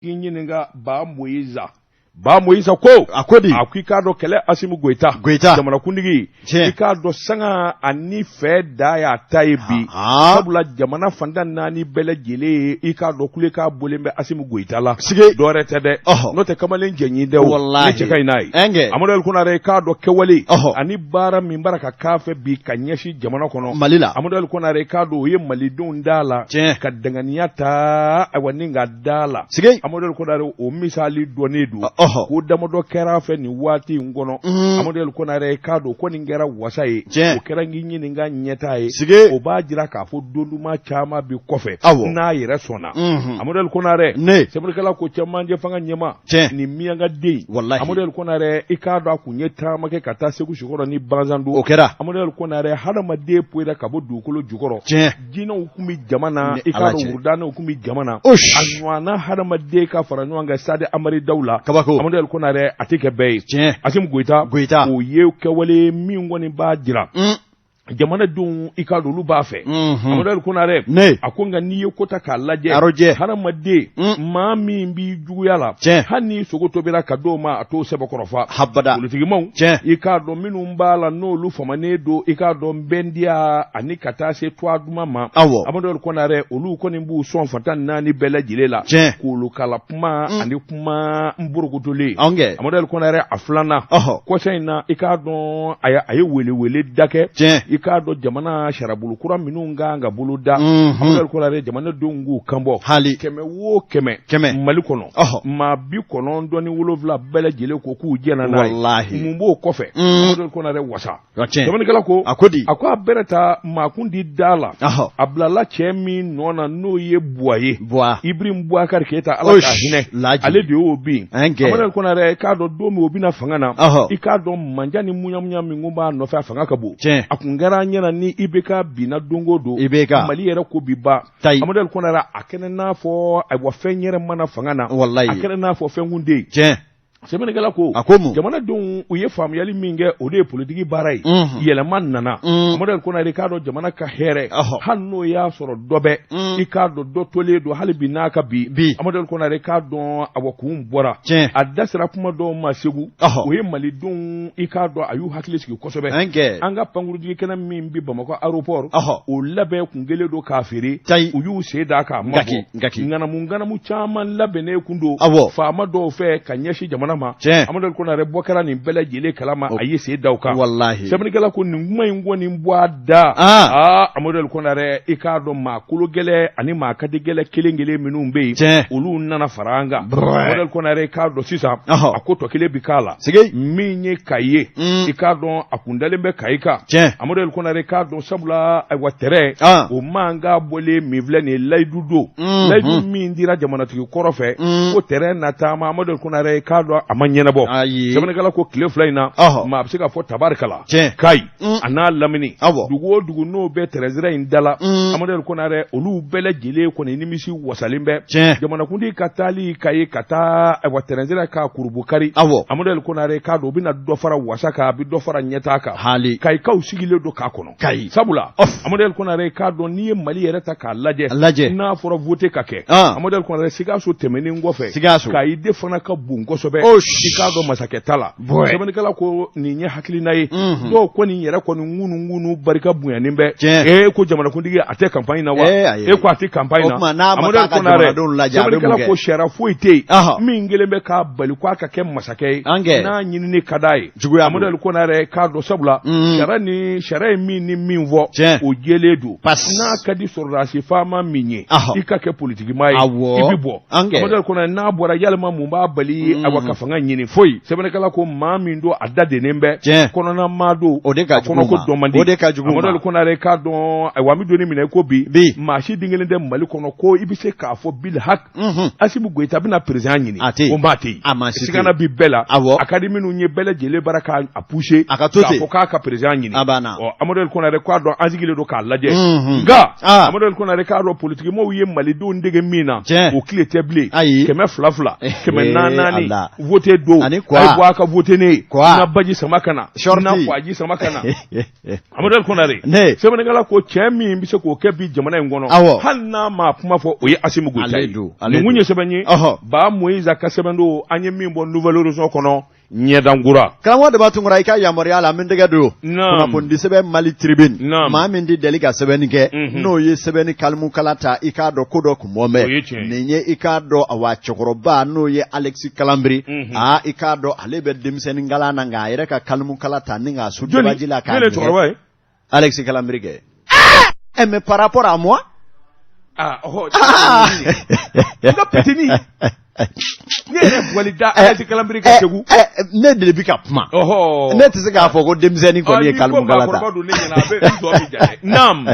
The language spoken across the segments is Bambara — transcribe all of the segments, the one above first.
K'i ɲininka Ba Moyiza Ba Moyiza ko a ko di a ko i k'a dɔn kɛlɛ Asimi Goyita Goyita jamanakuntigi Tiɲɛ. i k'a dɔn sanga ani fɛ da y'a ta ye bi Ah. sabula jamana fan tan naani bɛɛ lajɛlen ye i k'a dɔn kulekan bɔlen bɛ Asimi Goyita la Sige. dɔwɛrɛ tɛ dɛ Ɔhɔ. n'o tɛ kamalen jɛɲi dɛ o Walahi. ne cɛ ka ɲi n'a ye Ɛnkɛ. Amadu El Konare i k'a dɔn kɛwale Ɔhɔ. ani baara min bara ka k'a fɛ bi ka ɲɛsin jamana kɔnɔ Mali la Amadu El Konare i k'a dɔn o ye malidenw da la Tiɲɛ. ka danganiya ta ayiwa ni ka da la Sige. Amadu El Konare o misali dɔnnen don Ɔhɔ. ko damadɔ kɛra a fɛ nin waati in kɔnɔ Mm. Amadu El Konare i k'a dɔn ko nin kɛra wasa ye Tiɲɛ. o kɛra k'i ɲininka ɲɛtaa ye Sige. o b'a jira k'a fɔ don duman caman bi kɔfɛ Awɔ. n'a yɛrɛ sɔnna Mhm. Amadu El Konare Ne. sɛbɛnnikɛla ko cɛmancɛ fanga ɲɛmaa Tiɲɛ. nin miyanka den Walahi. Amadu El Konare i k'a dɔn a kun ye taama kɛ ka taa Segu Sikɔrɔ ni Banzandu O kɛra. Amadu El Konare hadamaden poyira ka bɔ dugukolo jukɔrɔ Tiɲɛ. jinɛw kun bɛ jama na Ni i k'a Ala dɔn cɛ. wurudanɛw kun bɛ jama na Osh. a ɲɔgɔnna hadamaden ka fara ɲɔgɔn kan stade Amari Daw la Kabako. Amadu El Konare a tɛ kɛ bɛɛ ye Tiɲɛ. Asimi Goyita Goyita. o ye kɛwale min kɔni b'a jira Mm. jamanadenw i k'a dɔn olu b'a fɛ Mhm. Amadu El Konare Ne. a ko nka n'i ye ko ta k'a lajɛ Arojɛ. hadamaden Mm. maa min b'i juguya la Tiɲɛ. hali ni sogo tobira ka d'o ma a t'o sɛbɛkɔrɔ fa Habada. politikimaw Tiɲɛ. i k'a dɔn minnu b'a la n'olu famanen don i k'a dɔn bɛndiya ani ka taa se tɔgɔ duman ma Awɔ. Amadu El Konare olu kɔni b'u sɔn fan tan naani bɛɛ lajɛlen la Tiɲɛ. kolokala kuma ani kuma nborokotolen Anw kɛ. Amadu El Konare a filanan Ɔhɔ. kɔsa in na i k'a dɔn a ye welewele da kɛ Tiɲɛ. i k'a dɔn jamana sariyabolo kura minnu kan ka bolo da Mhm. Amadu El Konare jamanadenw k'u kanbɔ Hali. kɛmɛ o kɛmɛ Kɛmɛ. Mali kɔnɔ Ɔhɔ. maa 97 bɛɛ lajɛlen ko k'u jɛnna n'a ye Walahi. mun b'o kɔfɛ Mm. Amadu El Konare wasa Ka tiɲɛ. sɛbɛnnikɛla ko A ko di. a ko a bɛrɛ ta maa kun di da la Ɔhɔ. a bilala cɛ min nɔ na n'o ye Buwa ye Buwa. Ibrahim Boubacar Keita Ala Osh, ka hinɛ laji. ale de y'o bin An kɛ. Amadu El Konare i k'a dɔn don min o bɛna fanga na Ɔhɔ. i k'a dɔn manja ni muɲamuɲa min kun b'a nɔfɛ a fanga ka bon Tiɲɛ. a kun kɛra an ɲɛna ni IBK binna don o don IBK. Mali yɛrɛ ko bi ban Tayi. Amadu El Konare a kɛnɛ n'a fɔ ayiwa fɛn yɛrɛ mana fanga na Walayi. a kɛnɛ n'a fɔ fɛn kun tɛ yen Tiɲɛ. sɛbɛnnikɛla ko A ko mun? jamanadenw u ye faamuyali min kɛ o de ye politiki baara ye Mhm. yɛlɛma nana Mm. Amadu El Konare i k'a dɔn jamana ka hɛrɛ Ɔhɔ. hali n'o y'a sɔrɔ dɔ bɛ Mm. i k'a dɔn dɔ tolen don hali bi n'a ka bi Bi. Amadu El Konare i k'a dɔn awa kun bɔra Tiɲɛ. a da sera kuma dɔw ma Segu Ɔhɔ. o ye malidenw i k'a dɔn a y'u hakili sigi kosɛbɛ An kɛ. an ka pankurujigi kɛnɛ min bi Bamakɔ aéroport Ɔhɔ. o labɛn kun kɛlen don k'a feere Tayi. u y'u sen d'a kan a ma Ngaki, bɔ ngaki. ŋanamu ŋanamu caman labɛnnen kun don Awɔ. faama dɔw fɛ ka ɲɛsin jamana ma Tiɲɛ. Amadu El Konare bɔ kɛra nin bɛɛ lajɛlen kalama O- a ye sen da o kan Walahi. sɛbɛnnikɛla ko nin kuma in kɔni bɔ a da Ah. aa Amadu El Konare i k'a dɔn maa kolo gɛlɛn ani maa kadi gɛlɛn kelen kelen minnu bɛ yen Tiɲɛ. olu nana fara an kan Brɛ. Amadu El Konare i k'a dɔn sisan Ɔhɔ. a ko tɔ kelen bi k'a la Sige. min ye Kayi ye Mm. i k'a dɔn a kun dalen bɛ Kayi kan Tiɲɛ. Amadu El Konare i k'a dɔn sabula ayiwa tɛrɛ Ah. o mankan bɔlen min filɛ nin ye layidu don Mhm. layidu min dira jamanatigi kɔrɔ fɛ Mm. ko tɛrɛ na taama Amadu El Konare i k'a dɔn a ma ɲɛnabɔ Ayi. sɛbɛnnikɛla ko tile fila in na Ɔhɔ. maa bɛ se k'a fɔ tabarikala Tiɲɛ. Kayi Mm. a n'a lamini Awɔ. dugu o dugu n'o bɛ tɛrɛsira in da la Mm. Amadu El Konare olu bɛɛ lajɛlen kɔni nimisi wasalen bɛ Tiɲɛ. jamanakuntigi ka taali Kayi ka taa ayiwa tɛrɛnsira k'a kurubukari Awɔ. Amadu El Konare k'a dɔn o bɛna dɔ fara wasa kan a bɛ dɔ fara ɲɛtaa kan Hali. Kayikaw sigilen don k'a kɔnɔ Kayi. sabula Ɔf. Amadu El Konare k'a dɔn n'i ye Mali yɛrɛ ta k'a lajɛ A lajɛ. n'a fɔra vote ka kɛ Ah. Amadu El Konare Sikaso tɛmɛnen kɔfɛ Sikaso. Kayi de fana ka bon kosɛbɛ Osh. i k'a dɔn masakɛ ta la Bɔɛ. sɛbɛnnikɛla ko nin ye hakilina ye Mhm. dɔw kɔni yɛrɛ kɔni ŋunuŋunu barika bonyanen bɛ Tiɲɛ. ee ko jamanakuntigi a tɛ campagne na wa Eh, ayi. e ko a tɛ campagne O na tuma n'a ma Amadu taa El ka Konare, jamanadenw lajɛ, a bɛ mun sɛbɛnnikɛla kɛ? ko sariya foyi tɛ yen Ɔhɔ. min kelen bɛ k'a bali k'a ka kɛ masakɛ ye An kɛ. n'a ɲinini ka d'a ye Juguya don. Amadu El Konare k'a dɔn sabula Mm. sariya ni sariya ye min ni min fɔ Tiɲɛ. o jɛlen don Pas. n'a ka di sɔrɔdasi faama min ye Ɔhɔ. i ka kɛ politikimaa ye Awɔ. i bɛ bɔ An kɛ. Amadu El Konare n'a bɔra yalima mun b'a bali Mm. awa ka fanga ɲini foyi sɛbɛnnikɛla ko maa min don a da dennen bɛ Tiɲɛ. kɔnɔna maa don O de ka a jugu kɔnɔko ma. dɔn man di O de ka jugu ma. Amadu El Konare k'a dɔn ayiwa an bɛ don min na i ko bi Bi. maa si den kelen tɛ Mali kɔnɔ ko i bɛ se k'a fɔ bil hak Mhm. Asimi Goyita bɛna président ɲini A tɛ yen. o maa tɛ yen A maa si tɛ yen. sigana bi bɛɛ la Awɔ. a ka di minnu ye bɛɛ lajɛlen bara k'a a pousser A ka to ten. k'a fɔ k'a ka président ɲini A banna. ɔ Amadu El Konare k'a dɔn an sigilen don k'a lajɛ Mhm. nka Ah. Amadu El Konare k'a dɔn politikimaaw ye malidenw dege min na Tiɲɛ. o tile tɛ bilen Ayi. kɛmɛ fila fila Eh, kɛmɛ naani naani Ala. vote don Ani quoi? A ye bɔ a ka vote ne ye. Quoi? N na baji sama ka na. Shorty. N na kwaji sama ka na. Amadu El Konare. Ne. Sɛbɛnnikɛla ko cɛ min bɛ se k'o kɛ bi jamana in kɔnɔ. Awɔ. Hali n'a ma kuma fɔ, o ye Asimi Goyita Ale ye. don, ale Nin kun don. ye sɛbɛn ye. Ba Moyiza ka sɛbɛn don, an ye min bɔ Nouvel Horizon kɔnɔ, ɲɛdankura. Karamɔgɔ Daba Tunkara, i ka yamaruya la, an bɛ tɛgɛ don Naam. kunnafonidi sɛbɛn Mali Tribune. Naam. Maa min tɛ deli ka sɛbɛnni kɛ, n'o ye sɛbɛnni kalimukala ta, i k'a dɔn ko dɔ kun bɔ bɛ O ye tiɲɛ ye. Nin ye, i k'a dɔn, awa, cɛkɔrɔba n'o ye Alexis Kalambry. Aa, i k'a dɔn, ale bɛ denmisɛnnin kalan na, nka a yɛrɛ ka kalimukala ta ni k'a su Jɔni dabaji la k'a jɔni ye ɲɛ. cɛkɔrɔba ye? Alexis Kalambry kɛ. Eh, mais par rapport à moi. Ah, ɔhɔ. Ah. N ka petini. Ne yɛrɛ bugɔli da Alexis Kalambry ka Segu. Ne de bɛ ka kuma. Ɔhɔ. Ne tɛ se k'a fɔ ko denmisɛnnin kɔni ye kalimukala ta. Maakɔrɔba don ne ɲɛna, a bɛ n tɔ bɛ ja dɛ. Naam.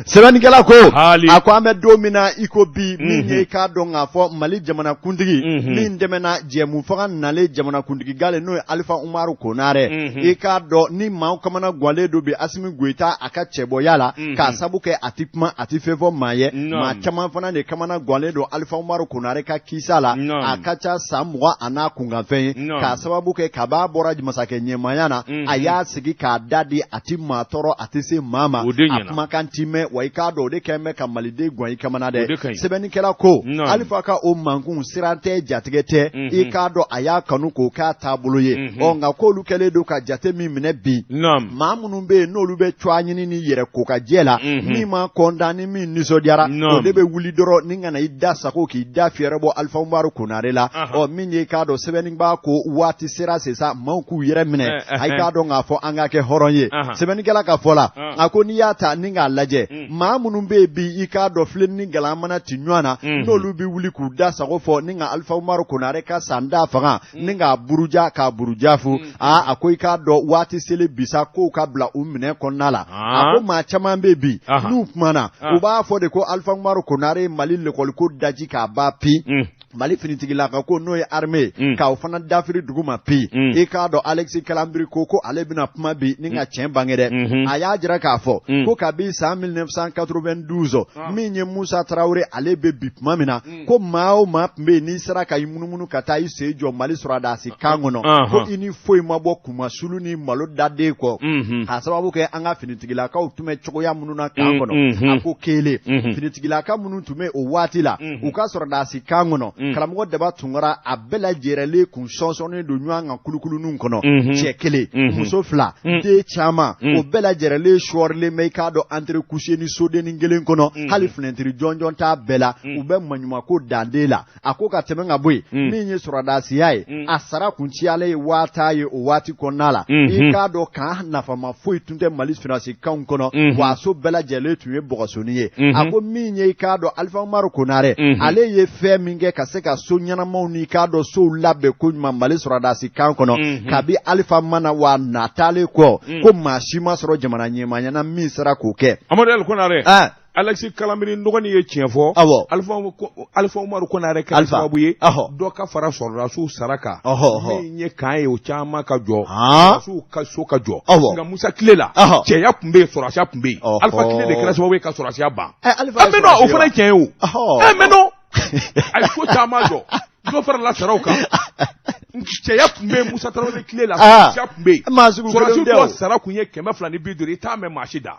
Sɛbɛnnikɛla ko Haali. a ko an bɛ don min na i ko bi, min ye k'a dɔn k'a fɔ Mali jamanakuntigi min tɛmɛna jɛmufaga nalen jamanakuntigi gale, n'o ye Alifa Umaru Konarɛ, i k'a dɔn ni maaw kamana gwalen don bi Asimi Goyita a ka cɛbɔya la, k'a sabu kɛ a tɛ kuma, a tɛ fɛn fɔ maa ye. Maa caman fana de kamana gwalen don Alifa Umaru Konarɛ ka kisa la. A ka ca san 20 a n'a kunkanfɛn ye, k'a sababu kɛ kab'a bɔra masakɛ ɲɛmaaya na, a y'a sigi k'a da di, a tɛ maa tɔɔrɔ, a tɛ se maa ma, O de a ɲɛna. kumakan ti mɛn. Wa i k'a dɔn, o de kɛn bɛ ka maliden gwan i kamana O dɛ. de ka ɲi. Sɛbɛnnikɛla ko Alifa ka o mankun siran tɛ, jatigɛ tɛ, i k'a dɔn a y'a kanu k'o k'a taabolo ye. Ɔ, nka k'olu kɛlen don ka jate min minɛ bi, maa minnu bɛ yen n'olu bɛ cogoya ɲini ni yɛrɛ ko ka jɛ la, min ma kɔntan ni min nisɔndiyara, o de bɛ wuli dɔrɔn ni ka na i da sago k'i da fiyɛrɛ bɔ Alifa Umaru Konare la. Ɔ, min ye, k'a dɔn, sɛbɛnnibaa ko waati sera sisan maaw k'u yɛrɛ minɛ, a k'a dɔn k'a fɔ an ka kɛ hɔrɔn ye. Sɛbɛnnikɛla ka fɔ la, a ko n'i y'a ta ni k'a lajɛ, maa minnu bɛ yen bi, i k'a dɔn, filen ni galan mana ci ɲɔgɔn na, n'olu bɛ wuli k'u da sago fɔ ni ka Alifa Umaru Konare ka san da fanga ni k'a buruja k'a buruja fu, aa, a ko i k'a dɔn waati seli bisa kow ka bila u minɛ kɔnɔna la. A ko maa caman bɛ bi, n'u kumana, u b'a fɔ de ko Alifa Umaru Konare ye Mali lekɔliko daji k'a ban pi, Mali finitigilaka ko n'o ye armée ye, k'aw fana dafiri dugu ma pi. I k'a dɔn, Alexis Kalambry ko ale bɛna kuma bi ni ka tiɲɛ bange dɛ. A y'a jira k'a fɔ ko kabi san 1992, min ye Musa Tarawele, ale bɛ bi tuma min na, ko maa o maa tun bɛ yen n'i sera ka i munumunu ka taa i sen jɔ Mali sɔrɔdasi kan kɔnɔ, ko i ni foyi ma bɔ kumasulu ni malo daden kɔ, k'a sababu kɛ an ka finitigilakaw tun bɛ cogoya minnu na kan kɔnɔ. A ko kelen, finitigilaka minnu tun bɛ o waati la u ka sɔrɔdasi kan kɔnɔ, karamɔgɔ Daba Tunkara, a bɛɛ lajɛrɛlen kun sɔnsɔnnen don ɲɔgɔn kan kulukulunun kɔnɔ, cɛ kelen, muso fila, den caman, o bɛɛ lajɛrɛlen sɔrilen bɛ, i k'a dɔn, entrecouché ni sodennin kelen kɔnɔ, hali finɛtiri jɔnjɔn t'a bɛɛ la, u bɛ maɲumanko danden la. A ko ka tɛmɛ ka bɔ yen, min ye sɔrɔdasiya ye, a sara kun ciyalen ye 50 000 ye o waati kɔnɔna la. I k'a dɔn kan nafama foyi tun tɛ Mali sɔrɔdasi kanw kɔnɔ, wa a so bɛɛ lajɛlen tun ye bɔgɔsoni ye. A ko min ye, i k'a dɔn, Alifa Umaru Konarɛ, ale ye fɛn min kɛ ka se ka so ɲɛnamaw ni, i k'a dɔn, sow labɛn ko ɲuman Mali sɔrɔdasi kan kɔnɔ, kabi Alifa ma na wa natalen kɔ, ko maa si ma sɔrɔ jamana ɲɛmaaya na min sera k'o kɛ. Amadu El Konarɛ, Alexis Kalambry dɔgɔnin ye tiɲɛ fɔ. Alifa Umaru Konarɛ kɛra sababu ye dɔ ka fara sɔrɔdasiw sara kan, min ye kan ye, o caman ka jɔ, sɔrɔdasiw ka so ka jɔ. Nka Musa tile la, cɛya tun bɛ yen, sɔrɔdasiya tun bɛ yen. Alifa tile de kɛra sababu ye ka sɔrɔdasiya ban. Mais non, o fana ye tiɲɛ ye o. Mais non, a ye so caman jɔ, dɔ farala saraw kan, cɛya tun bɛ yen. Musa Tarawele tile la, sɔrɔdasiya tun bɛ yen. Sɔrɔdasi dɔw sara tun ye 250, i t'a mɛn maa si da.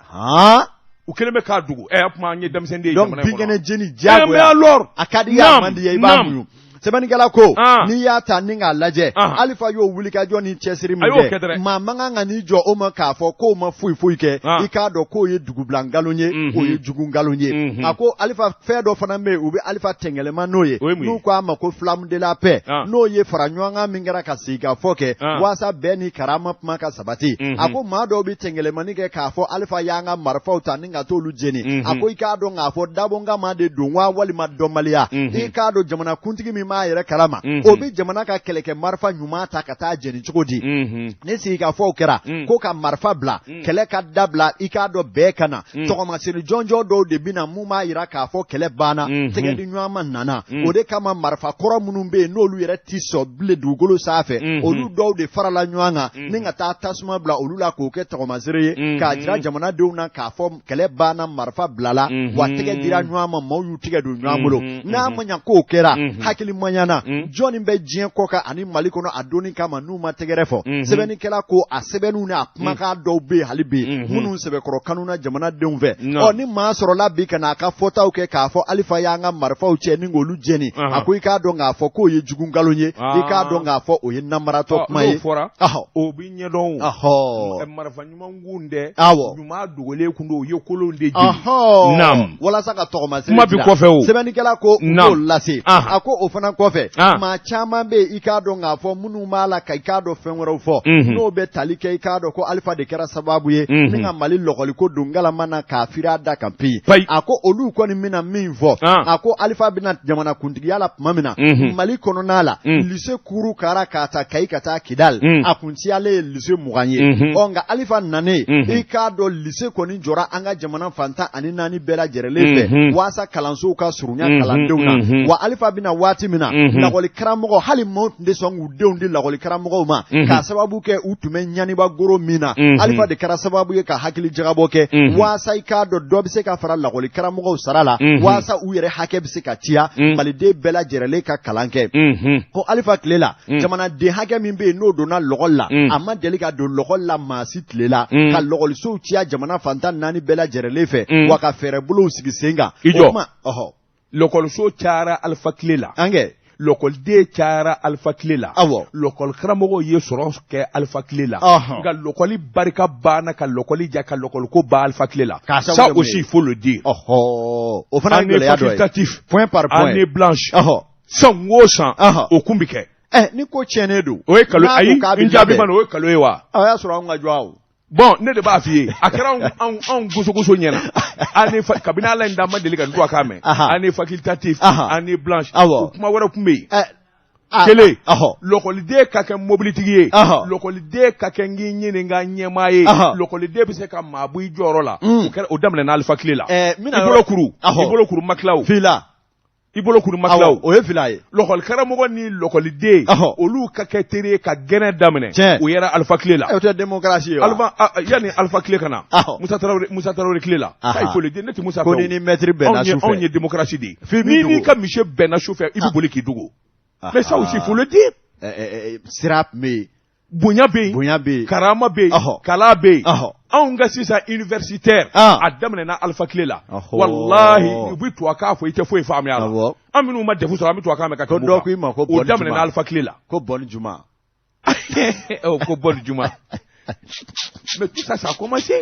U kɛlen bɛ k'a dogo. Ɛ, kuma an ye denmisɛnnin ye. Donc binkɛnɛ jeni diyagoya, alors a ka di i ye, a man di i ye, i b'a muɲu. Sɛbɛnnikɛla ko n'i y'a ta ni k'a lajɛ, Alifa y'o wulikajɔ ni cɛsiri min kɛ, maa man kan ka n'i jɔ o ma k'a fɔ k'o ma foyi foyi kɛ. I k'a dɔn k'o ye dugubila nkalon ye, o ye jugu nkalon ye. A ko Alifa fɛn dɔ fana bɛ yen, u bɛ Alifa tɛngɛlɛma n'o ye, n'u k'a ma ko flamme de la paix, n'o ye fara ɲɔgɔn kan min kɛra ka sigikafɔ kɛ waasa bɛn ni karama kuma ka sabati. A ko maa dɔw bɛ tɛngɛlɛmani kɛ k'a fɔ Alifa y'an ka marifaw ta ni ka t'olu jeni. A ko i k'a dɔn k'a fɔ dabɔnkama de don wa walima dɔnbaliya. I k'a dɔn, jamanakuntigi min b'a yɛrɛ kalama, o bɛ jamana ka kɛlɛkɛ marifa ɲuman ta ka taa jeni cogo di? Ni sigikafɔw kɛra ko ka marifa bila, kɛlɛ ka dabila, i k'a dɔn bɛɛ ka na, tɔgɔmasiri jɔnjɔn dɔw de bɛ na mun b'a jira k'a fɔ kɛlɛ banna, tɛgɛ di ɲɔgɔn ma nana. O de kama marifa kɔrɔ minnu bɛ yen n'olu yɛrɛ ti sɔn bilen dugukolo sanfɛ, olu dɔw de farala ɲɔgɔn kan ni ka taa tasuma bila olu la k'o kɛ tɔgɔmasere ye, k'a jira jamanadenw na k'a fɔ kɛlɛ banna, marifa bilala, wa tɛgɛ dira ɲɔgɔn ma, maaw y'u tɛgɛ don ɲɔgɔn bolo. N'a ma ɲa k'o kɛra, hakili kumanyana jɔnni bɛ diɲɛ kɔ kan ani Mali kɔnɔ a donni kama n'u ma tɛgɛrɛ fɔ sɛbɛnnikɛla ko a sɛbɛnniw n'a kumakan dɔw bɛ yen hali bi minnu sɛbɛkɔrɔ kanuna jamanadenw fɛ ɔ ni maa sɔrɔla bi ka n'a ka fɔtaw kɛ k'a fɔ Alifa y'an ka marifaw cɛ ni k'olu jeni a ko i k'a dɔn k'a fɔ k'o ye jugu nkalon ye i k'a dɔn k'a fɔ o ye namaratɔ kuma ye n'o fɔra o bɛ ɲɛdɔn o marifa ɲuman kun dɛ awɔ ɲuman dogolen kun don u ye kolon de jeni naam walasa ka tɔgɔmasere kuma bi kɔfɛ o sɛbɛnnikɛla ko u k'o lase a ko o fana kɔfɛ maa caman bɛ yen i k'a dɔn k'a fɔ minnu b'a la ka i k'a dɔn fɛn wɛrɛw fɔ n'o bɛ tali kɛ i k'a dɔn ko Alifa de kɛra sababu ye ni ka Mali lɔgɔliko don galama na k'a firi a da kan peyi a ko olu kɔni bɛna min fɔ a ko Alifa bɛna jamanakuntigiya la tuma min na Mali kɔnɔna la lise kuru kara k'a ta Kayi ka taa Kidali a kun ciyalen ye lise 20 ye ɔ nka Alifa nanen i k'a dɔn lise kɔni jɔra an ka jamana fan 14 bɛɛ lajɛrɛlen fɛ waasa kalansow ka surunya kalandenw na wa Alifa bɛna waati min na lakɔli karamɔgɔ hali maaw tun tɛ sɔn k'u denw di lakɔli karamɔgɔw ma k'a sababu kɛ u tun bɛ ɲaniba goro min na Alifa de kɛra sababu ye ka hakili jagabɔ kɛ waasa i k'a dɔn dɔ bɛ se ka fara lakɔli karamɔgɔw sara la waasa u yɛrɛ hakɛ bɛ se ka ciya maliden bɛɛ lajɛrɛlen ka kalan kɛ ko Alifa tile la jamanaden hakɛ min bɛ yen n'o donna lɔgɔli la a ma deli ka don lɔgɔli la maa si tile la ka lɔgɔlisow ciya jamana fan 14 bɛɛ lajɛrɛlen fɛ wa ka fɛɛrɛbolow sigi sen kan i jɔ lɔkɔliso cayara Alifa tile la an kɛ lɔkɔliden cayara Alifa tile la awɔ lɔkɔli karamɔgɔw ye sɔrɔ kɛ Alifa tile la nka lɔkɔli barika banna ka lɔkɔli ja ka lɔkɔliko ban Alifa tile la ça aussi il faut le dire ɔhɔ o fana ye gɛlɛya dɔ ye point par point année blanche ɔhɔ san o san o kun bɛ kɛ ɛ ni ko tiɲɛnen don o ye kalo ayi n jaabi ma o ye kalo ye wa o y'a sɔrɔ anw ka jɔ o bon ne de b'a f'i ye a kɛra anw anw gosogoso ɲɛna année kabini ala ye n da n ma deli ka nin tubabukan mɛn année facultative année blanche o kuma wɛrɛ tun bɛ yen kelen lɔkɔliden ka kɛ mobilitigi ye lɔkɔliden ka kɛ n k'i ɲininka ɲɛmaa ye lɔkɔliden bɛ se ka maa bɔ i jɔyɔrɔ la o kɛra o daminɛna Alifa tile la i bolo kuru i bolo kuru ma tila o i bolo kuru ma tila o ye fila ye lɔkɔli karamɔgɔ ni lɔkɔliden olu ka kɛ teri ye ka gɛrɛn daminɛ o yɛrɛ Alifa tile la o tɛ démocratie ye wa yanni Alifa tile ka na Musa Tarawele Musa Tarawele tile la il faut le dire ne tɛ Musa fɛ ko ni ni maître bɛnna su fɛ anw ye démocratie de ye n'i n'i ka monsieur bɛnna su fɛ i bɛ boli k'i dogo mais ça aussi il faut le dire sira tun bɛ yen bonya bɛ yen bonya bɛ yen karama bɛ yen kalan bɛ yen anw ka sisan universitaire a daminɛna Alifa tile la walahi u bɛ tubabukan fɔ i tɛ foyi faamuya a la an minnu ma DEF sɔrɔ an bɛ tubabukan mɛn ka tɛmɛ ko dɔ ko i ma ko o daminɛna Alifa tile la ko bɔni juma ko bɔni juma Mais tout ça, ça a commencé.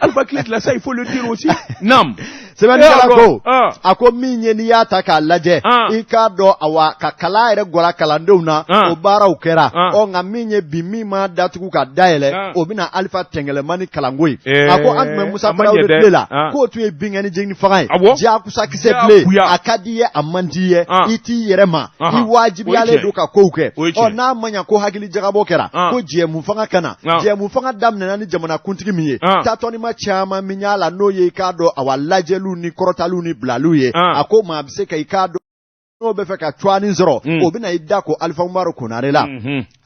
Alpha tile la, ça, il faut le dire aussi. Nam. Sɛbɛnnikɛla ko a ko min ye n'i y'a ta k'a lajɛ i k'a dɔn awa ka kalan yɛrɛ gwara kalandenw na o baaraw kɛra ɔ nka min ye bi min ma datugu ka dayɛlɛ o bɛna Alifa tɛngɛlɛma ni kalanko ye a ko an tun bɛ Musa Tarawele tile la k'o tun ye binkɛnɛ jigin fanga ye diyakusa kisɛ bilen a ka di i ye a man di i ye i t'i yɛrɛ ma i wajibiyalen don ka kow kɛ ɔ n'a ma ɲa ko hakili jagabɔ kɛra ko jɛmu fanga ka na jɛmu fanga daminɛna ni jamanakuntigi min ye tâtonnement caman min y'a la n'o ye i k'a dɔn awa lajɛliw ni kɔrɔtaliw ni bilaliw ye a ko maa bɛ se ka i k'a dɔn n'o bɛ fɛ ka cuwani sɔrɔ o bɛna i da ko Alifa Umaru Konare la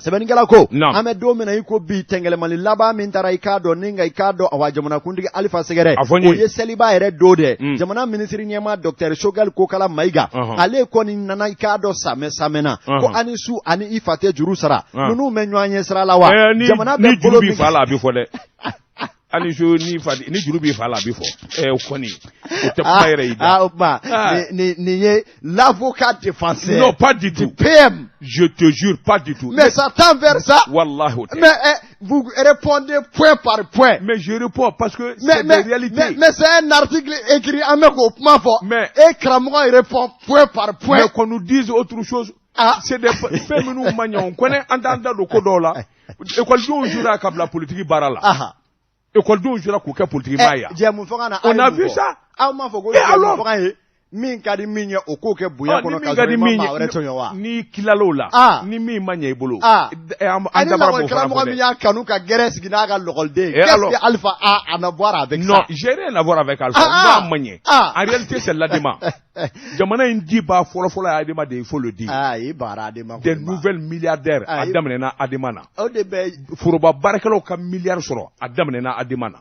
sɛbɛnnikɛla ko an bɛ don min na i ko bi tɛngɛlɛmali laban min taara i k'a dɔn ni ka i k'a dɔn awa jamanakuntigi Alifa sɛgɛrɛ o ye seliba yɛrɛ don dɛ jamana minisiri ɲɛmaa docteur Choguel Kokala Mayiga ale kɔni nana i k'a dɔn samɛ samɛna ko ani su ani i fa tɛ juru sara ninnu bɛ ɲɔgɔn ɲɛ sira la wa jamana bɛ bolo min fa la a bɛ fɔ dɛ ani su ni fa ni juru b'i fa la a bɛ fɔ o kɔni o tɛ kuma yɛrɛ y'i da o tuma nin nin ye l'avocat défenseur non pas du tout PM je te jure pas du tout mais ça tend vers ça wallahi o tɛ mais vous répondez point par point mais je réponds parce que c'est des réalités mais c'est un article écrit an bɛ k'o kuma fɔ mais e karamɔgɔ répond point par point mais qu'on nous dise autre chose c'est des fɛn minnu ma ɲɛ o kɔnɛ an t'an da don ko dɔw la ekɔlidenw jura ka bila politiki baara la ekɔlidenw jura k'u kɛ politiki maa ye jɛmu fanga na on a vu ça aw m'a fɔ ko jɛmu fanga ye min ka di min ye o k'o kɛ bonya kɔnɔ ka sɔrɔ i ma maa wɛrɛ tɔɲɔ wa n'i tilal'o la ni min ma ɲɛ i bolo an dabara b'o fana fɔ dɛ min y'a kanu ka gɛrɛ sigi n'a ka lɔgɔliden ye qu'est-ce que Alpha a à voir avec ça non j'ai rien à voir avec Alpha n'a ma ɲɛ en réalité c'est l'ADEMA jamana in dibaa fɔlɔfɔlɔ ye ADEMA de ye il faut le dire ah i bara ADEMA des nouvelles milliardaires a daminɛna ADEMA na o de bɛ foroba baarakɛlaw ka miliyari sɔrɔ a daminɛna ADEMA na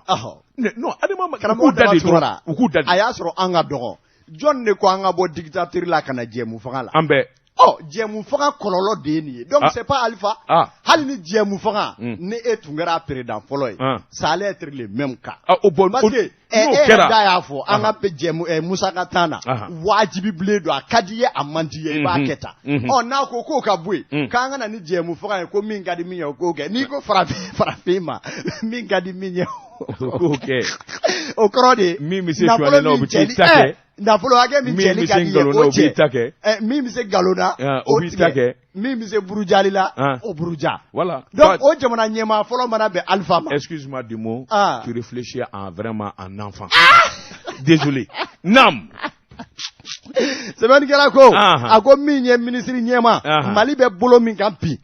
non ADEMA ma karamɔgɔ da de dɔrɔn u k'u da de a y'a sɔrɔ an ka dɔgɔ jɔn de ko an ka bɔ dictature la ka na jɛmu fanga la an bɛɛ Ɔ, jɛmu fanga kɔlɔlɔ de ye nin ye. Donc Ah. c'est pas Alpha. Ah. Hali ni jɛmu fanga, Mm. ni e tun kɛra président fɔlɔ ye, Ah. ça allait être le même cas. Ah, o bon Parce o que ɛ, n'o e yɛrɛ kɛra da y'a fɔ an ka bɛ jɛmu ɛ, musaka tan na, Ahan. wajibi bilen don, a ka di i ye, a man di i ye, i b'a kɛ tan. Ɔ, n'a ko k'o ka bɔ yen, k'an ka na ni jɛmu fanga ye, ko min ka di min ye, o k'o kɛ. N'i ko farafin ma, min ka di min ye, o k'o kɛ. O kɔrɔ de ye Min bɛ se nafolo suɲɛni na, o min bɛ t'i cɛli- ta kɛ. ɛ, nafolo hakɛ min Min cɛli bɛ ka se di i ye, nkalon na, o o b'i cɛ. ta kɛ. Ɛ, min bɛ se nkalon na, Ah, o o b'i ta tigɛ. kɛ. Min bɛ se burujali la, Ah. o buruja. Voilà. Donc Toi, o jamana ɲɛmaa fɔlɔ mana bɛn Alpha ma. Excuse-moi du mot, Ah. tu réfléchis en vraiment en enfant. Désolé. Nam. Sɛbɛnnikɛla ko, Ahan. a ko min ye minisiri ɲɛmaa, Ahan. Mali bɛ bolo min kan bi,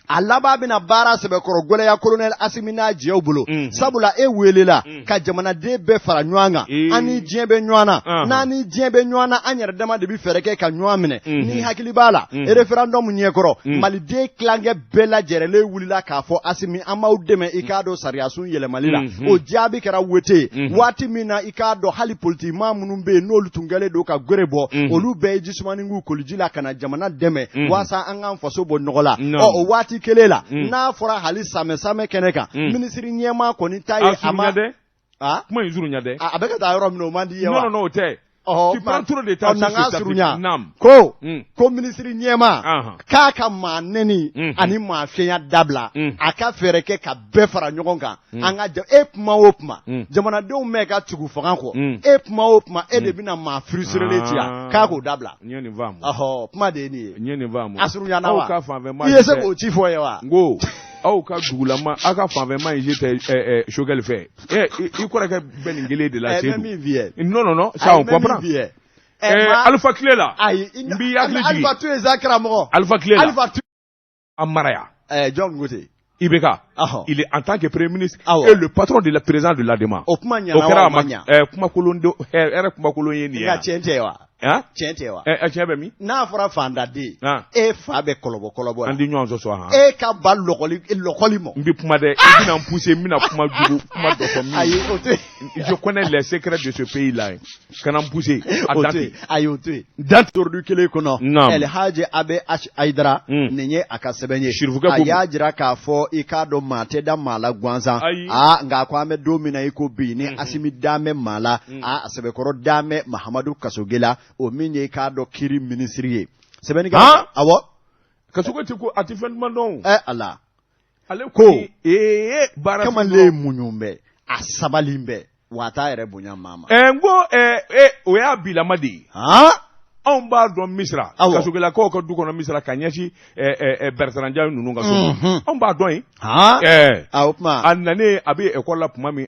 a laban bɛna baara sɛbɛkɔrɔ gwɛlɛya colonel Asimi n'a jɛw bolo. Sabula e welela ka jamanaden bɛɛ fara ɲɔgɔn kan. Ee. An ni diɲɛ bɛ ɲɔgɔn na. N'an ni diɲɛ bɛ ɲɔgɔn na, an yɛrɛ dama de bɛ fɛɛrɛ kɛ ka ɲɔgɔn minɛ. Ni hakili b'a la, référendum ɲɛkɔrɔ, maliden tilankɛ bɛɛ lajɛrɛlen wulila k'a fɔ Asimi, an b'aw dɛmɛ i k'a dɔn sariyasun yɛlɛmali la. O jaabi kɛra wote ye. Waati min na i k'a dɔn hali politikimaa minnu bɛ yen n'olu tun kɛlen don ka gere bɔ, olu bɛɛ ye jisumani k'u koliji la ka na jamana dɛmɛ waasa an k'an faso bɔ nɔgɔ la. Non. Ɔ, o waati kelen la, Mm. n'a fɔra hali samɛ samɛ kɛnɛ kan, minisiri ɲɛmaa kɔni ta ye A a ma surunya dɛ. Ah? Kuma in surunya dɛ. A bɛ ka taa yɔrɔ min na, o man di i ye wa? Non, non, non, o tɛ. Ɔhɔ, Tu prends trop de temps ɔ, sur na n k'a cet article. surunya. Naam. Ko ko minisiri ɲɛmaa k'a ka maa nɛni ani maa fiɲɛ dabila, a ka fɛɛrɛ kɛ ka bɛɛ fara ɲɔgɔn kan. An ka e kuma o kuma, jamanadenw mɛn ka tugu fanga kɔ, e kuma o kuma, e de bɛna maa frustrelen ci yan, k'a k'o dabila. N ye nin faamu. Ɔhɔ, kuma de ye nin ye. N ye nin faamu. A surunyana Aw wa? ka fanfɛma I ye se k'o ci fɔ ye wa? N ko aw ka dugulama, aw ka fanfɛma in si tɛ ɛ ɛ Choguel fɛ. Ɛ, i kɔrɔkɛ bɛ nin kelen de la, Ɛ, n bɛ Seydou. min f'i ye. Non, non, non, ça Ayi, on n bɛ min comprend. f'i ye. Ɛ, Ɛ, Alpha tile la. Ayi, N b'i hakili jigin. Alpha to yen sa, karamɔgɔ. Alpha tile la. Alpha to A mara yan. Ɛ, jɔn ko ten? IBK. Ɔhɔ. Il est en tant que premier ministre Awɔ. et le patron de la président de l'ADEMA. O kuma O ɲana kɛra wa, a o ma ma ɲa? ɛ, kumakolon do hɛrɛ kumakolon ye nin ye. Nka tiɲɛ tɛ wa? Han? Tiɲɛ tɛ wa? Ɛ ɛ, tiɲɛ bɛ min? N'a fɔra fandaden, Han. e fa bɛ kɔlɔbɔ kɔlɔbɔ An la. tɛ ɲɔgɔn sɔsɔ han. E ka ba lɔkɔli lɔkɔli mɔ. N bɛ kuma dɛ, i bɛna n pousser, n bɛna kuma jugu, kuma dɔ fɔ min. Ayi, o tɛ. Je connais les secrets de ce pays là. Kana n pousser. A O dan to yen. tɛ. Ayi, o to yen. Dan tɛ. Tordu kelen kɔnɔ. Naam. Elhaji Abe H Aidara, nin ye a ka sɛbɛn ye. Sirifukɛ A ko y'a jira k'a fɔ i k'a dɔn maa tɛ da maa la gansan. Ayi. Aa, nka ko an bɛ don min na i ko bi, ni Asimi dan bɛ maa la, aa, a sɛbɛkɔrɔ dan bɛ Mahamadu Kasoge la, o min ye i k'a dɔn kiri minisiri ye. Sɛbɛnnikɛla. Han? Awɔ. Kasoge tɛ ko a tɛ fɛn duman dɔn o. Ɛ Ala. Ale Ko. kɔni ee baara Kamalen muɲu bɛ, a sabali bɛ, wa a t'a yɛrɛ bonya maa ma. Ɛ, n ko ɛ ɛ, o y'a bilama de ye. Han? Anw b'a dɔn Misira. Awɔ. Kasogelakaw ka du kɔnɔ Misira ka ɲɛsin ɛ ɛ ɛ Bertrand Jaw ninnu ka so ma. Anw b'a dɔn yen. Han? Ɛ. A, o kuma. A nanen a bɛ école la tuma min,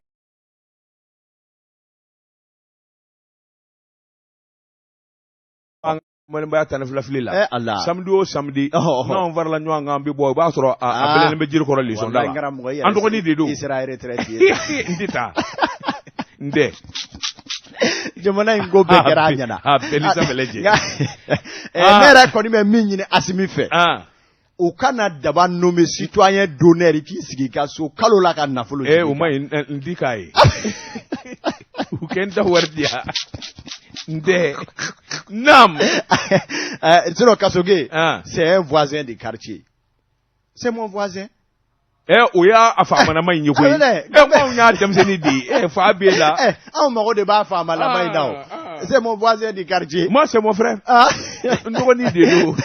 an ka 12 fili la. Ɛ Ala. Samedi o samedi, Ɔhɔ, ɔhɔ. n'anw farala ɲɔgɔn kan, an bɛ bɔ, i b'a sɔrɔ a Ah. bɛlɛnnen bɛ jiri kɔrɔ leçon da Walahi, la. n karamɔgɔ, i yɛrɛ An dɔgɔnin de don. I sera retraite ye. N tɛ taa. N tɛ. Jamana in ko bɛɛ kɛra a ɲɛna. A bɛɛ ni sanfɛlɛ jɛ. Nka, ne yɛrɛ kɔni bɛ min ɲini Asimi fɛ, Ah. u kana Daba nommer citoyen d'honneur, i k'i sigi i ka so kalo la ka nafolo Eh, jigin. o ma ɲi, n ti k'a ye. U kɛ n ta wari di yan. N tɛ. Naam. Sinon Kasoge, Ah. c'est un voisin de quartier. C'est mon voisin. Ɛ, o y'a a faamanama in ye koyi. Ah, dɛ. Ɛ, anw y'a denmisɛnnin de ye. Ɛ, fa b'e la. Eh, anw mago de b'a faamalama in na o. Ah, ah. C'est mon voisin de quartier. Moi, c'est mon frère. Ah. N dɔgɔnin de don.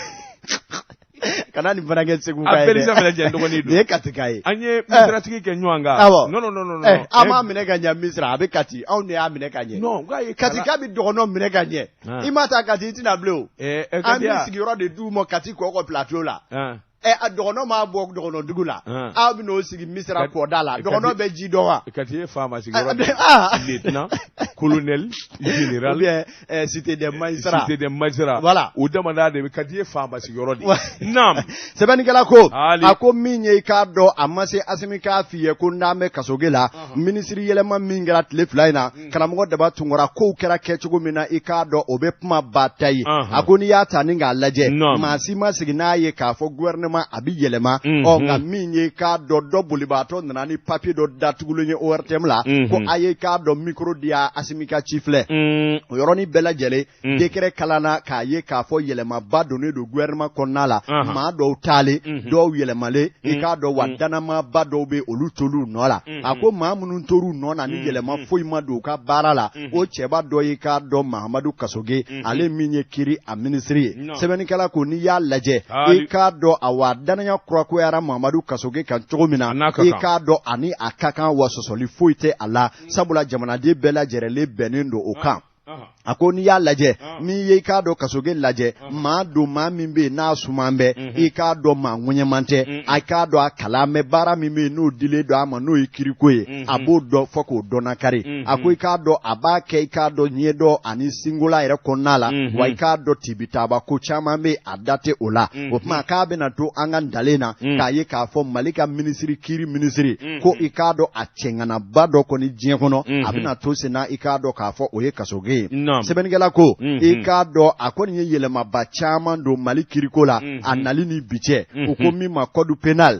Kana nin fana kɛ Segu A ka ye bɛɛ ni dɛ. sanfɛlɛ jɛ, n dɔgɔnin don. Nin ye Kati ka ye. An ye Misiratigi kɛ ɲɔgɔn kan. Awɔ. Non, non, non, non, Eh, non. an m'a minɛ ka ɲɛ Misira, a bɛ Kati. Anw de y'a minɛ ka ɲɛ. Non, n k'a ye Kati ka bɛ dɔgɔnɔ minɛ ka ɲɛ. Ah. I ma taa Kati, i tɛna bilen o. Ɛ, ɛ, An Kati bɛ ya. sigiyɔrɔ de d'u ma Kati kɔkɔ plateau la. Ah. Ɛ, a dɔgɔnɔ m'a bɔ dɔgɔnɔ dugu la. Ah. Aw bɛ n'o sigi Misira kɔda la. Kati- Dɔgɔnɔ bɛ ji dɔn wa? Kati ye faama sigiyɔrɔ de ye. Ah. Lieutenant, colonel, général. Ou bien cité des magistrats. Cité des magistrats. Voilà. O damada de bɛ Kati ye faama sigiyɔrɔ de Ouais. ye. Naam. Sɛbɛnnikɛla ko, Ali. a ko min ye i k'a dɔn a ma se Asimi k'a f'i ye ko n'an bɛ Kasoge la, minisiri yɛlɛma min kɛra tile 2 in na, karamɔgɔ Daba Tunkara, kow kɛra kɛcogo min na, i k'a dɔn o bɛ kuma ba ta ye. A ko n'i y'a ta ni k'a lajɛ, maa si ma sigi n'a ye k'a fɔ gouvernement a bɛ yɛlɛma. Ɔ, nka min ye i k'a dɔn dɔ bolibaatɔ nana ni papier dɔ datugulen ye ORTM la, ko a ye i k'a dɔn micro di ya Asimi. Asimi ka ci filɛ o yɔrɔnin bɛɛ lajɛlen décret kalanna k'a ye k'a fɔ yɛlɛmaba donnen don gouvernement kɔnɔna la maa dɔw taalen dɔw yɛlɛmalen i k'a dɔn wa dannamaaba dɔw bɛ olu tol'u nɔ la a ko maa minnu tor'u nɔ na ni yɛlɛma foyi ma don u ka baara la o cɛba dɔ y'i k'a dɔn Mahamadu Kasoge ale min ye kiri a minisiri ye sɛbɛnnikɛla ko n'i y'a lajɛ i k'a dɔn awa dannaya kurakurayara Mahamadu Kasoge kan cogo min na i k'a dɔn ani a ka kan wa sɔsɔli foyi tɛ a la sabula jamanaden bɛɛ lajɛrɛlen bɛnnen don o kan a ko n'i y'a lajɛ n'i ye i k'a dɔn Kasoge lajɛ maa don maa min bɛ yen n'a suman bɛ i k'a dɔn maa ŋɛɲɛman tɛ a k'a dɔn a kalan bɛ baara min bɛ yen n'o dilen don a ma n'o ye kiriko ye a b'o dɔn fo k'o dɔnnakari a ko i k'a dɔn a b'a kɛ i k'a dɔn ɲɛdɔn ani singola yɛrɛ kɔnɔna la wa i k'a dɔn tibitaba ko caman bɛ a da tɛ o la o tuma k'a bɛna to an ka ntalen na k'a ye k'a fɔ Mali ka minisiri kiri minisiri ko i k'a dɔn a cɛŋanaba dɔ kɔni diɲɛ kɔnɔ a bɛna to sen na i k'a dɔn k'a fɔ o ye Kasoge ye sɛbɛnnikɛla ko i k'a dɔn a kɔni ye yɛlɛmaba caman don Mali kiriko la a nali ni bi cɛ u ko min ma code pénal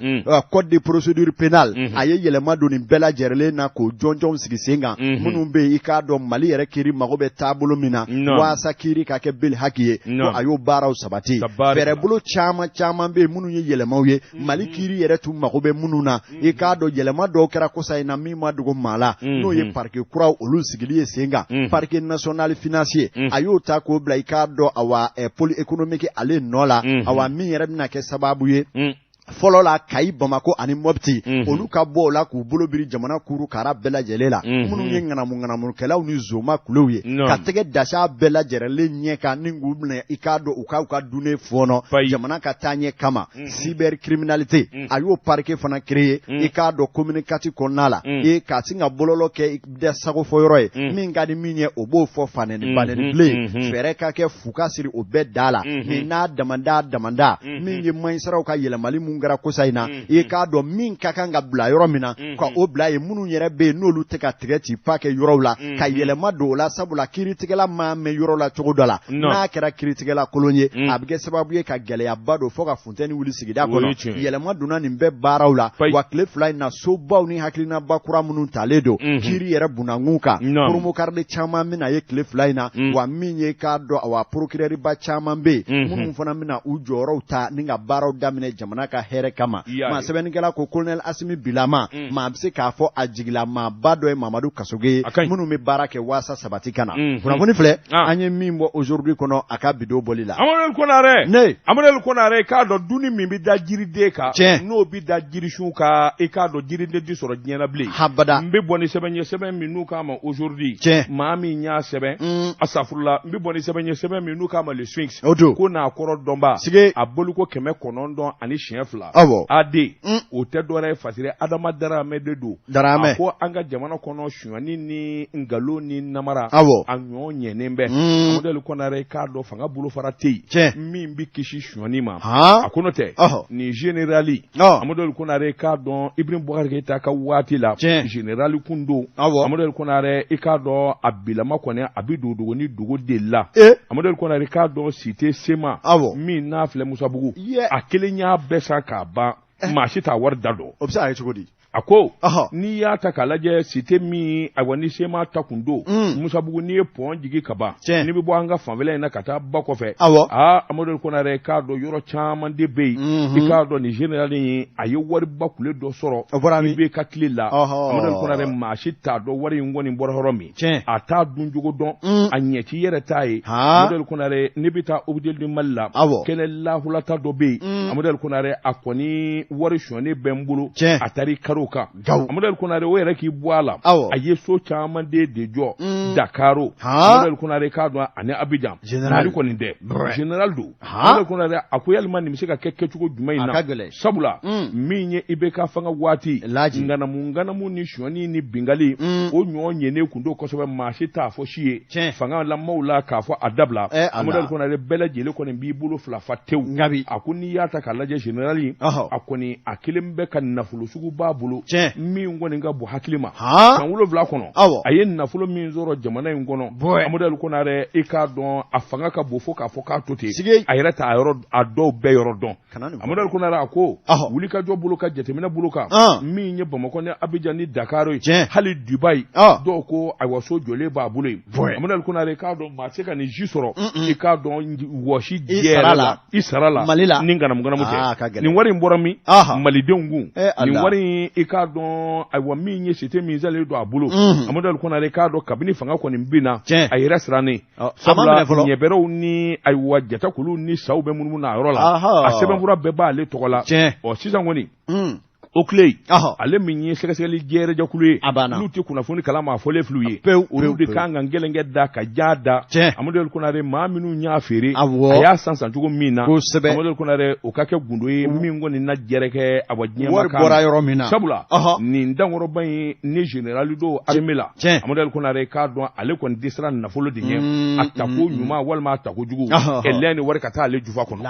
code de procédure pénale a ye yɛlɛma don nin bɛɛ lajɛrɛlen na k'o jɔnjɔnw sigi sen kan minnu bɛ yen i k'a dɔn Mali yɛrɛ kiri mago bɛ taabolo min na waasa kiri ka kɛ beli haki ye ko a y'o baaraw sabati fɛɛrɛbolo caman caman bɛ yen minnu ye yɛlɛmaw ye Mali kiri yɛrɛ tun mago bɛ minnu na i k'a dɔn yɛlɛma dɔw kɛra kosa in na min ma dogo maa la n'o ye parquet kuraw olu sigili ye sen kan parquet national financier a y'o ta k'o bila i k'a dɔn awa pôle économique ale nɔ la awa min yɛrɛ bɛna kɛ sababu ye fɔlɔ la Kayi Bamakɔ ani Mɔpti olu ka bɔ o la k'u bolo biri jamana kuru kara bɛɛ lajɛlen la minnu ye ŋanamu ŋanamukɛlaw ni zoma kulew ye ka tɛgɛ dasa bɛɛ lajɛrɛlen ɲɛ kan ni k'u minɛ i k'a dɔn u k'u ka dunnen fɔɔnɔ jamana ka taaɲɛ kama cybercriminalité a y'o parquet fana créer i k'a dɔn commune 4 kɔnɔna la e ka sin ka bɔlɔlɔ kɛ da sago fɔ yɔrɔ ye min ka di min ye o b'o fɔ fanɛni banɛni bilen fɛɛrɛ ka kɛ fu ka siri o bɛɛ da la nin n'a damanda damanda min ye majisitaraw ka yɛlɛmali mun kɛra kosa in na i k'a dɔn min ka kan ka bila yɔrɔ min na ka o bila yen minnu yɛrɛ bɛ yen n'olu tɛ ka tigɛ ci pa kɛ yɔrɔw la ka yɛlɛma don o la sabula kiiritigɛla maa mɛn yɔrɔ la cogo dɔ la n'a kɛra kiiritigɛla kolon ye a bɛ kɛ sababu ye ka gɛlɛyaba don fo ka funteni wuli sigida kɔnɔ yɛlɛma donna nin bɛɛ baaraw la wa tile fila in na sobaw ni hakilinaba kura minnu talen don kiiri yɛrɛ bunakun kan promokariden caman bɛna ye tile fila in na wa min ye k'a dɔn awa procureur ba caman bɛ yen minnu fana bɛna u jɔyɔrɔw ta ni ka baaraw daminɛ jamana ka hɛrɛ kama maa sɛbɛnnikɛla ko colonel Asimi bilama maa bɛ se k'a fɔ a jigila maaba dɔ ye Mamadu Kasoge ye minnu bɛ baara kɛ waasa sabati ka na kunnafoni filɛ an ye min bɔ aujourd'hui kɔnɔ a ka bidon bɔli la Amadu Konare ne Amadu Konare i k'a dɔn dunni min bɛ da jiriden kan tiɲɛ n'o bɛ da jirisun kan i k'a dɔn jiriden tɛ sɔrɔ diɲɛ na bilen habada n bɛ bɔ ni sɛbɛn ye sɛbɛn min n'u k'a ma aujourd'hui tiɲɛ maa min y'a sɛbɛn asafurula n bɛ bɔ ni sɛbɛn ye sɛbɛn min n'u k'a ma le Sphinx o don ko n'a kɔrɔ dɔnba sige a boliko 902 awɔ AD o tɛ dɔwɛrɛ ye Fasiri Adama Daramɛ de don Daramɛ a ko an ka jamana kɔnɔ sonyani ni nkalon ni namara awɔ a ɲɔ ɲɛnen bɛ Amadu Konare i k'a dɔn fanga bolofara tɛ yen tiɲɛ min bɛ kisi sonyani ma a ko n'o tɛ nin général Amadu Konare i k'a dɔn Ibrahim Boubacar Keita ka waati la tiɲɛ général kun don awɔ Amadu Konare i k'a dɔn a bilama kɔni a bɛ don dogo ni dogo de la Amadu Konare i k'a dɔn cité CMA awɔ min n'a filɛ Musabugu a kelen y'a bɛɛ san k'a ban maa si t'a wari da dɔn o bɛ se ka kɛ cogo di a ko n'i y'a ta k'a lajɛ cité min ayiwa ni CMA ta kun don Musabugu n'i ye pont jigin ka ban n'i bɛ bɔ an ka fanfɛla in na ka taa ba kɔfɛ awɔ aa Amadu Konare k'a dɔn yɔrɔ caman de bɛ yen i k'a dɔn nin général in a ye wariba kule dɔ sɔrɔ o bɔra min IBK tile la Amadu Konare maa si t'a dɔn wari in kɔni bɔra yɔrɔ min a t'a duncogo dɔn a ɲɛci yɛrɛ t'a ye Amadu Konare n'i bɛ taa hôpital du Mali la kɛnɛ lahulata dɔ bɛ yen Amadu Konare a kɔni wari sonyɛnen bɛ n bolo a taara i kari o kan Amadu Konare o yɛrɛ k'i bɔ a la a ye so caman de jɔ Dakaro Amadu Konare k'a dɔn ani Abijan Mali kɔni tɛ général don Amadu Konare a ko yalima nin bɛ se ka kɛ kɛcogo jumɛn in na sabula min ye IBK fanga waati ŋanamu ŋanamu ni sonyani ni bingali o ɲɔ ɲɛnen kun don kosɛbɛ maa si t'a fɔ si ye fanga lamaaw la k'a fɔ a dabila Amadu Konare bɛɛ lajɛlen kɔni b'i bolo fila fa tewu a ko n'i y'a ta k'a lajɛ général a kɔni a kelen bɛ ka nafolo sugu b'a bolo. bolo min kɔni ka bon hakili ma san 7 kɔnɔ a ye nafolo min sɔrɔ jamana in kɔnɔ Amadu Ali Konare i k'a dɔn a fanga ka bon fo k'a fɔ k'a to ten a yɛrɛ t'a yɔrɔ a dɔw bɛɛ yɔrɔ dɔn Amadu Ali Konare a ko wulikajɔ bolo kan jateminɛ bolo kan min ye Bamakɔ ni Abijan ni Dakar ye hali Dubayi dɔw ko ayiwa so jɔlen b'a bolo yen Amadu Ali Konare i k'a dɔn maa tɛ se ka nin si sɔrɔ i k'a dɔn wɔsi jɛ la i sara la Mali la ni ŋanamuŋanamu tɛ nin wari in bɔra min malidenw kun nin wari in i k'a dɔn ayiwa min ye site min salen don a bolo Amadu Ali Konare i k'a dɔn kabini fanga kɔni binna a yɛrɛ sirannen sabula ɲɛbɛrɛw ni ayiwa jatakuluw ni saw bɛ munumunu a yɔrɔ la a sɛbɛnfura bɛɛ b'ale tɔgɔ la ɔ sisan kɔni OCLEI ale min ye sɛgɛsɛgɛli jɛrɛjɛkulu ye n'u tɛ kunnafoni kalama a fɔlen filɛ u ye pewu olu de kan ka gɛlɛnkɛ da ka ja da Amadu Ali Konare maa minnu y'a feere a y'a san san cogo min na Amadu Ali Konare o ka kɛ gundo ye min kɔni na jɛrɛkɛ a diɲɛ wari bɔra yɔrɔ min na sabula nin dankɔrɔba in ni général don armée la Amadu Ali Konare k'a dɔn ale kɔni tɛ siran nafolo de ɲɛ a tako ɲuman walima a tako jugu ni wari ka taa ale jufa kɔnɔ.